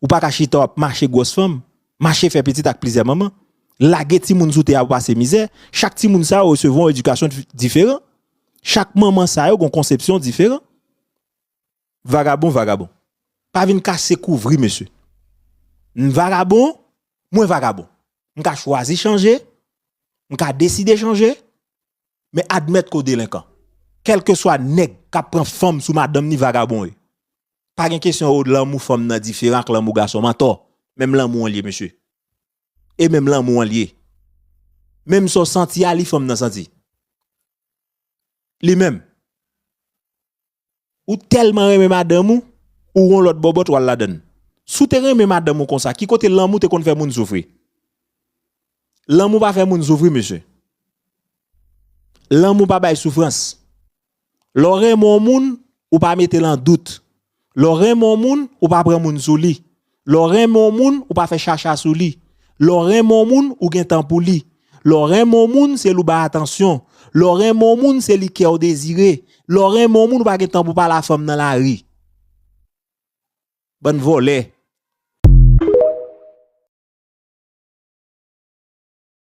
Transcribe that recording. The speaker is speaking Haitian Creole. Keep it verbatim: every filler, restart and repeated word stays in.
Ou pa ka chita w ap mache gwòs fanm, mache fè pitit ak plizyè manman. Lage timoun sou tè a pou pase mizè. Chak timoun sa yo resevwa yon edikasyon dif- diferan. Chak manman sa yo gon konsepsyon diferan. Vagabon, vagabon. Pa vin kase kouvri, mesye. M vagabon, mwen vagabon. M ka chwazi chanje, m ka deside chanje, men admèt ke w delenkan. Kèlkeswa nèg k ap pran fanm sou madanm ni vagabon ye. Pa gen kesyon o lanmou fanm nan diferan ak lanmou gason. Mantò. Menm lanmou an l ye, mesye. E menm lanmou an l ye. Menm sa w santi a, li fanm nan santi. Li menm. Ou tèlman renmen madanm ou, ou wè yon lòt bòbòt w al ladann. Si w te renmen madanm ou konsa, ki kote lanmou te konn fè moun soufri? Lanmou pa fè moun soufri, mesye. Lanmou pa bay soufrans. Lè w renmen yon moun, ou pa mete l an dout. Lè w renmen yon moun, ou pa pran moun sou li. Lè w renmen yon moun, ou pa fè chacha sou li. Lè w renmen yon moun, ou gen tan pou li. Lè w renmen yon moun, se li w bay atansyon. Lè w renmen yon moun, se li kè w dezire. Lè w renmen yon moun, ou pa gen tan pou pale a fanm nan lari. Bann vòlè.